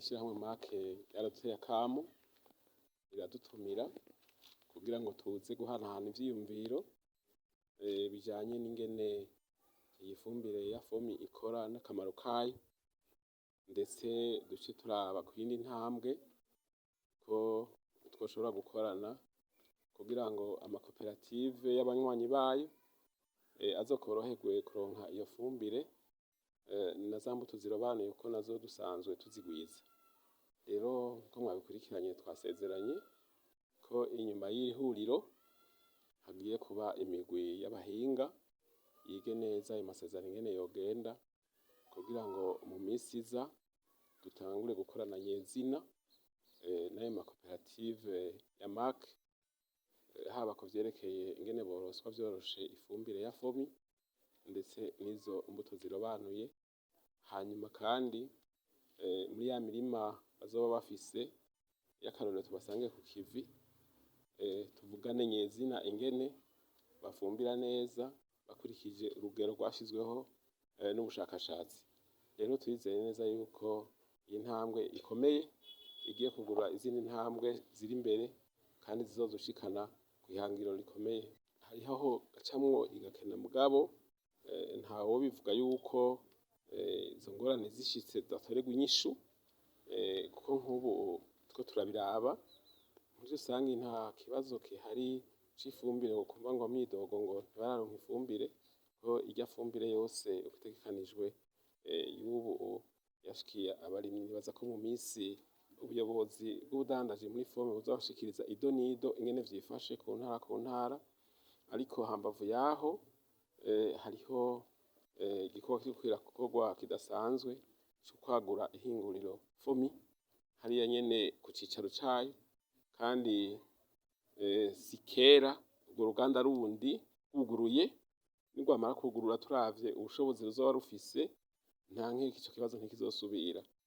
Ishirahamwe MAC ryaraduteye akamo, riradutumira kugira ngo tuze guhanahana ivyiyumviro bijanye n'ingene iyi fumbire ya FOMI ikora n'akamaro kayo, ndetse duce turaba kuyindi ntambwe ko twoshobora gukorana kugira ngo amakoperative y'abanywanyi bayo azokoroherwe kuronka iyo fumbire na za mbuto zirobanuye, kuko nazo dusanzwe tuzigwiza. Rero nko mwabikurikiranye, twasezeranye ko inyuma y'ihuriro hagiye kuba imigwi y'abahinga yige neza ayo masezerano ingene yogenda, kugira ngo mu misi iza dutangure gukorana nyezina n'ayo makoperative ya MAC, haba ku vyerekeye ingene boronswa vyoroshe ifumbire ya FOMI ndetse n'izo mbuto zirobanuye. Hanyuma kandi muri ya mirima bazoba bafise y'akarorero, tubasange ku kivi, tuvugane nyezina ingene bafumbira neza bakurikije urugero rwashizweho n'ubushakashatsi. Rero turizeye neza yuko iyi ntambwe ikomeye igiye kugurura izindi ntambwe ziri imbere kandi zizodushikana kw'ihangiro rikomeye. Hariho aho gacamwo igakena, mugabo ntawobivuga yuko izo ngorane zishitse zidatorerwa inyishu, kuko nk'ubu turiko turabiraba muri rusangi nta kibazo gihari c'ifumbire, wokumva ngo myidogo ngo ntibararonka ifumbire, ko irya fumbire yose uko itegekanijwe y'ubu yashikiye abarimyi. Nibaza ko mu misi ubuyobozi bw'ubudandaji muri FOMI buzobashikiriza ido n'ido ingene vyifashe ku ntara ku ntara. Ariko hambavu yaho hariho igikorwa kiriko kirakorwa kidasanzwe co kwagura ihinguriro FOMI hariya nyene ku cicaro cayo, kandi si kera urwo ruganda rundi rwuguruye. Nirwamara kwugurura, turavye ubushobozi ruzoba rufise, nta nkeka ico kibazo ntikizosubira.